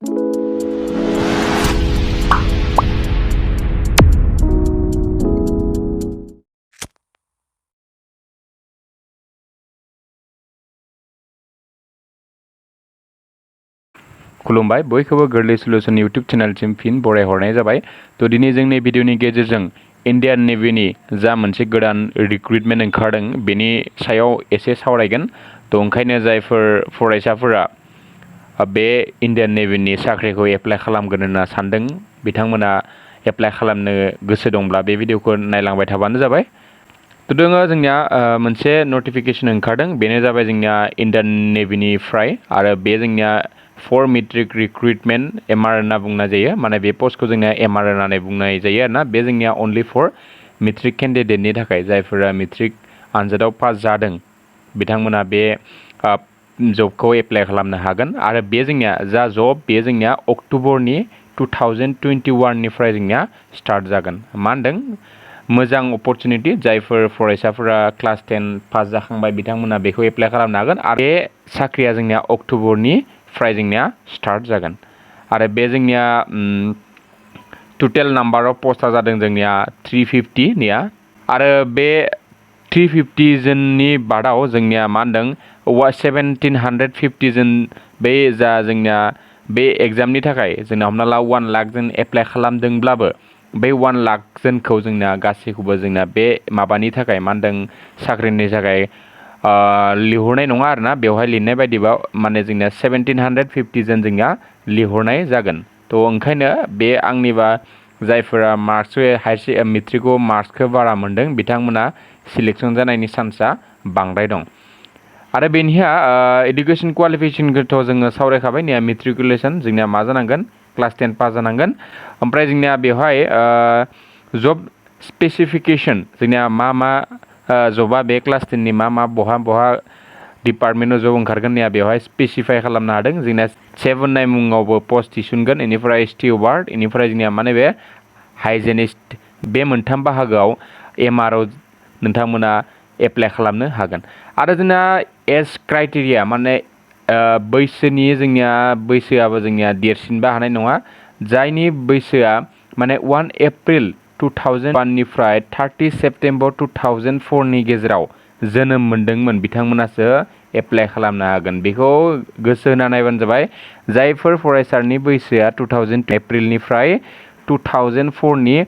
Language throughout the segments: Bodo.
खुलुमबाय बयखौबो गोरलै सलुशन इउट्यूब चेनेलसिम फिन बरायहरनाय जाबाय। तो दिनै जोंनि भिडिअनि गेजेरजों इन्डियान नेभिनि जा मोनसे गोदान रिक्रुटमेन्ट ओंखारदों बेनि सायाव एसे सावरायगोन। तो ओंखायनो जायफोर फरायसाफोरा बे इन्डियान नेभिनि साख्रिखौ एप्लाइ खालामगोन होनना सानदों बिथांमोना एप्लाइ खालामनो गोसो दंब्ला बे भिडिअखौ नायलांबाय थाबानो जाबाय। तो दोङो जोंनिया मोनसे नटिफिकेसन ओंखारदों बेनो जाबाय जोंनिया इन्डियान नेभिनिफ्राय आरो बे जोंनिया फर मेट्रिक रिक्रुटमेन्ट एमआर होनना बुंनाय जायो। माने बे पस्टखौ जोंनिया एमआर होननानै बुंनाय जायो आरोना। बे जोंनिया अनलि फर मेट्रिक केन्डिडेटनि थाखाय जायफोरा मेट्रिक आनजादाव पास जादों बिथांमोना बे जबखौ एप्लाइ खालामनो हागोन। आरो बे जोंनिया जा जब बे जोंनिया अक्ट'बरनि 2021 निफ्राय जोंनिया स्टार्ट जागोन। मा होनदों मोजां अपरचुनिटि जायफोर फरायसाफोरा क्लास 10 पास जाखांबाय बिथांमोना बेखौ एप्लाइ खालामनो हागोन। आरो बे साख्रिया जोंनिया अक्ट'बरनिफ्राय जोंनिया स्टार्ट जागोन। आरो बे जोंनिया टटेल नाम्बार अफ पस्टआ जादों जोंनिया 350 निया। आरो बे 350 जननि बादाव जोंनिया मा होनदों 1750 जन बे जा जोंनिया बे एग्जामनि थाखाय जोंना हमना ला 1 लाख जन एप्लाइ खालामदोंब्लाबो बे 1 लाख जनखौ जोंना गासैखौबो जोंना बे माबानि थाखाय मा होनदों साख्रिनि थाखाय लिंहरनाय नङा आरोना। बेवहाय लिरनाय बायदिबा माने जोंनिया 1750 जन जोंनिया लिंहरनाय जागोन। तो ओंखायनो बे आंनिबा जायफोरा मार्कस मेट्रिकआव मार्कसखौ बारा मोनदों बिथांमोना सिलेक्सन जानायनि चान्सआ बांद्राय दं। आरो बेनिया एडुकेसन क्वालिफिकेसनखौथ' जोङो सावरायखाबाय निया मेट्रिकुलेसन जोंनिया मा जानांगोन क्लास 10 पास जानांगोन। ओमफ्राय जोंनिया बेवहाय जब स्पेसिफिकेसन जोंनिया मा जबा बे क्लास 10नि मा बहा डिपार्टमेन्टआव जब ओंखारगोन निया बेवहाय स्पेसिफाइ खालामनो हादों। जोंनिया 7 होननाय मुङावबो पस्ट थिसनगोन। बेनिफ्राय स्टिवार्ड बेनिफ्राय जोंनिया माने बे हाइजेनिस्ट बे मोनथाम बाहागोआव एमआरआव नोंथांमोना एप्लाइ खालामनो हागोन। आरो जोंना एज क्राइटेरिया माने बैसोनि जोंनिया बैसोआबो जोंनिया देरसिनबो हानाय नङा। जायनि बैसोआ माने 1 एप्रिल 2001 निफ्राय 30 सेप्टेम्बर 2004 नि गेजेराव जोनोम मोनदोंमोन बिथांमोनासो एप्लाइ खालामनो हागोन। बेखौ गोसो होना नायबानो जाबाय जायफोर फरायसानि बैसोआ 2000 एप्रिलनिफ्राय 2004 नि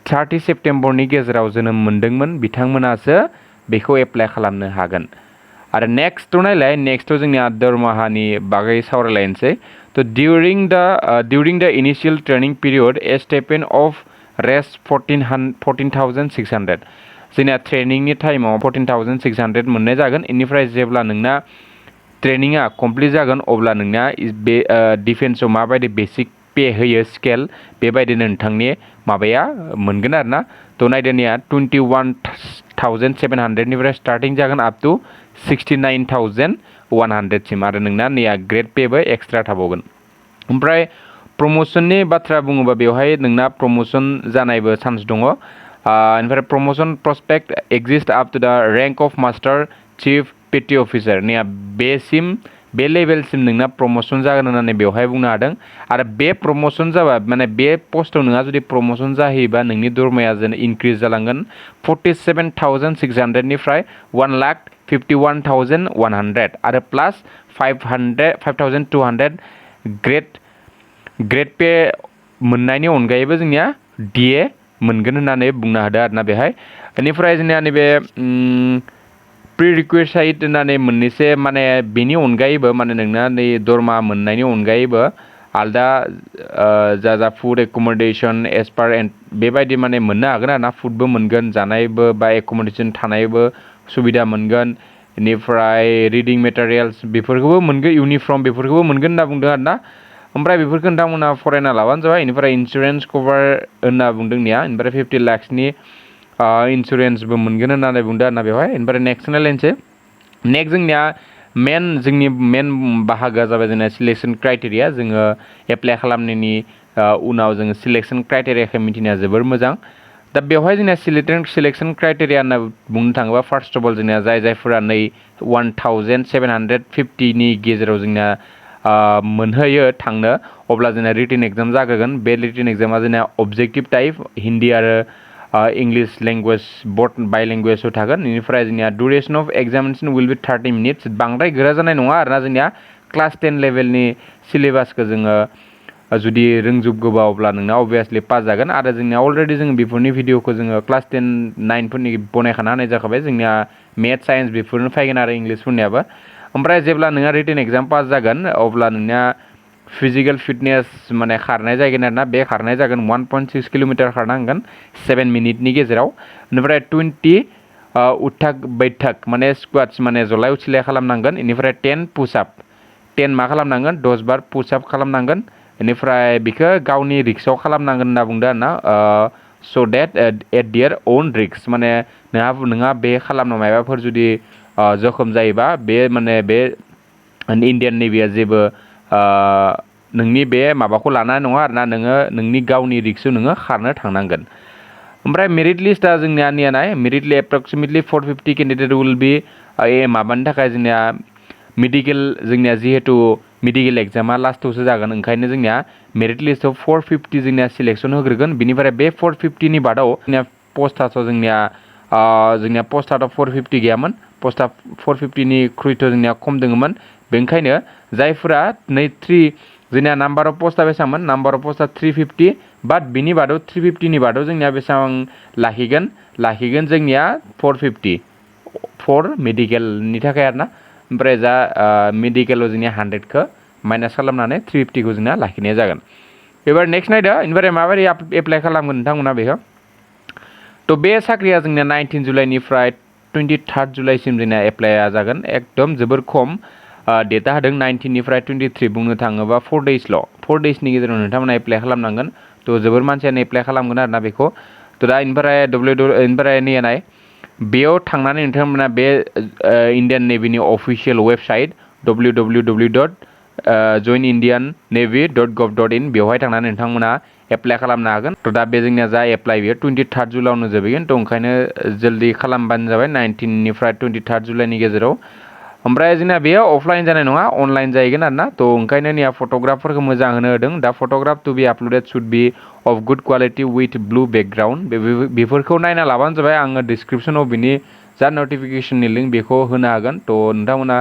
30 सेप्टेम्बरनि गेजेराव जोनोम मोनदोंमोन बिथांमोनासो बेखौ एप्लाइ खालामनो हागोन। आरो नेक्स्टआव नायलाय नेक्स्टआव जोंनिया दरमाहानि बागै सावरायलायनोसै। तो during the initial training period a stipend of rest 14,600 जोंनिया ट्रेनिंनि टाइमाव 14,600 मोननाय जागोन। बेनिफ्राय जेब्ला नोंना ट्रेनिंआ कमप्लिट जागोन अब्ला नोंना बे डिफेन्सआव माबायदि बेसिक पे होयो स्केल बेबायदिनो नोंथांनि माबाया मोनगोन आरोना। तो नायदोनिया 21,700 निफ्राय स्टार्टिं जागोन आप टु 69,100 सिम। आरो नोंना नैया ग्रेड पेबो एक्सट्रा थाबावगोन। ओमफ्राय प्रमोसननि बाथ्रा बुङोबा बेवहाय नोंना प्रमोसन जानायबो चान्स दङ। ओमफ्राय promotion prospect exist up to the rank of master chief petty officer निया बेसिम बे लेभेलसिम नोंना प्रमोसन जागोन होननानै बेवहाय बुंनो हादों। आरो बे प्रमोसन जाबा माने बे पस्टआव नोंहा जुदि प्रमोसन जाहैयोबा नोंनि दरमाया जेन इनक्रिज जालांगोन 47,600 निफ्राय 1,51,100 आरो प्लास 5,200 ग्रेड पे मोननायनि अनगायैबो जोंनिया डिए मोनगोन होननानै बुंनो हादों आरोना बेहाय। बेनिफ्राय जोंनिया नैबे प्रि रिक्वेसाइट होननानै मोननैसो माने बेनि अनगायैबो माने नोंना नै दरमा मोननायनि अनगायैबो आलदा जा फुड एकमडेसन एस पार बेबायदि माने मोननो हागोन आरोना। फुडबो मोनगोन जानायबो बा एकमडेसन थानायबो सुबिदा मोनगोन। बेनिफ्राय रिडिं मेटेरियेल्स बेफोरखौबो मोनगोन इउनिफर्म बेफोरखौबो मोनगोन होनना बुंदों आरोना। ओमफ्राय बेफोरखौ नोंथांमोना फरायना लाबानो जाबाय। बेनिफ्राय इन्सुरेन्स कभार होनना बुंदों निया ओमफ्राय 50 लाखसनि इन्सुरेन्सबो मोनगोन होननानै बुंदों आरोना बेवहाय। ओमफ्राय नेक्स्ट नायलायनोसै। नेक्स्ट जोंनिया जोंनि मेन बाहागोआ जाबाय जोंना सिलेक्सन क्राइटेरिया। जोङो एप्लाइ खालामनायनि उनाव जोङो सिलेक्सन क्राइटेरियाखौ मिथिनाया जोबोर मोजां। दा बेवहाय जोंना सिलेक्सन क्राइटेरिया होनना बुंनो थाङोबा फार्स्ट अफ अल जोंनिया जायफोरा नै 1,750 नि गेजेराव जोंना मोनहैयो थांनो अब्ला जोंना रिटेन एग्जाम जाग्रोगोन बे रिटेन एग्जामा जोंना अबजेक्टिभ टाइप हिन्दी आरो इंलिश लैंग्वेज बोथ बाय लैंग्वेजआव थागोन बेनिफ्राय जोंनिया duration of examination will be 30 minutes बांद्राय गोरा जानाय नङा आरोना जोंनिया क्लास 10 लेभेलनि सिलेबासखौ जोङो जुदि रोंजोबगौबा अब्ला नोंना अबभियासलि पास जागोन आरो जोंनिया अलरेडि जों बेफोरनि भिडिअखौ जोङो क्लास 10 9 फोरनि बनायखाना होनाय जाखाबाय जोंनिया मेथ साइन्स बेफोरनो फैगोन आरो इंलिशफोरनियाबो ओमफ्राय जेब्ला नोंहा रिटेन एग्जाम पास जागोन अब्ला नोंना फिजिकल फिटनेस माने खारनाय जागोन आरोना बे खारनाय जागोन 1.6 किलोमिटार खारनांगोन 7 मिनिटनि गेजेराव बेनिफ्राय 20 उठक बैठक माने स्क्वाट्स माने जलाय उथिलाय खालामनांगोन बेनिफ्राय 10 पुशआप 10 मा खालामनांगोन 10 बार पुशआप खालामनांगोन बेनिफ्राय बेखौ गावनि रिक्सआव खालामनांगोन होनना बुंदों आरोना स' डेट एट दियार ओन रिक्स माने नोंहा बे खालामनो माबाफोर जुदि जखम जायोबा बे माने बे इण्डियान नेभिया जेबो नोंनि बे माबाखौ लानाय नङा आरोना नोङो नोंनि गावनि रिक्सआव नोङो खारनो थांनांगोन ओमफ्राय मेरिट लिस्टआ जोंनिया नियानाय merit list approximately 450 candidate will be माबानि थाखाय जोंनिया मेडिकेल जोंनिया जिहेतु मेडिकेल एग्जामा लास्टआवसो जागोन ओंखायनो जोंनिया मेरिट लिस्टआव 450 जोंनिया सिलेक्सन होग्रोगोन बिनिफ्राय बे 450 नि बादाव जोंनिया पस्टआथ' जोंनिया पस्टआथ' 450 गैयामोन पस्टआ 450 नि ख्रुइथ' जोंनिया खम दोङोमोन बेनिखायनो जायफोरा जोंनिया नाम्बार अफ पस्टआ बेसेबांमोन नाम्बार अफ पस्टआ 350 बाट बिनि बादाव 350 नि बादाव जोंनिया बेसेबां लाखिगोन जोंनिया 450 फर मेडिकेलनि थाखाय आरोना ओमफ्राय जा मेडिकेलाव जोंनिया 100खौ माइनास खालामनानै 350खौ जोंना लाखिनाय जागोन एबार नेक्स्ट नायदो बेनिफ्राय माबायदि एप्लाइ खालामगोन नोंथांमोना बेखौ थ' बे साख्रिया जोंनिया 19 जुलाइनिफ्राय 23 जुलाइसिम जोंनिया एप्लाइआ जागोन एकदम जोबोर खम डेटआ होदों 19निफ्राय 23 बुंनो थाङोबा 4 डेजनि गेजेराव नोंथांमोना एप्लाइ खालामनांगोन थ' जोबोर मानसियानो एप्लाइ खालामगोन आरोना बेखौ थ' दा इनिफ्राय नाय बेयाव थांनानै नोंथांमोना बे इण्डियान नेभिनि अफिसियेल वेबसाइट www.joinindiannavy.gov.in बेवहाय थांनानै नोंथांमोना एप्लाइ खालामनो हागोन थ' दा बे जोंनिया जा एप्लाइ बेयो 23 जुलाइआवनो जोबहैगोन थ' ओंखायनो जल्दि खालामबानो जाबाय 19निफ्राय 23 जुलाइनि गेजेराव ओमफ्राय जोंना बेयो अफलाइन जानाय नङा अनलाइन जाहैगोन आरोना थ' ओंखायनो निया फट'ग्राफफोरखौ मोजां होनो होदों the photograph to be uploaded should be of good quality with blue background बेफोरखौ नायना लाबानो जाबाय आङो डिसक्रिपसनाव बिनि जा नटिफिकेसननि लिंक बेखौ होनो हागोन थ' नोंथांमोना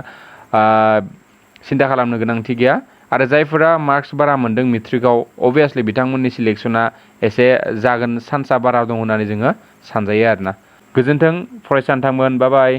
सिन्था खालामनो गोनांथि गैया आरो जायफोरा मार्क्स बारा मोन्दों मेट्रिकआव अभियासलि बिथांमोननि सिलेक्सना एसे जागोन चान्सआ बारा दं होननानै जोङो सानजायो आरोना गोजोन्थों फरायसा नोंथांमोन बाय बाय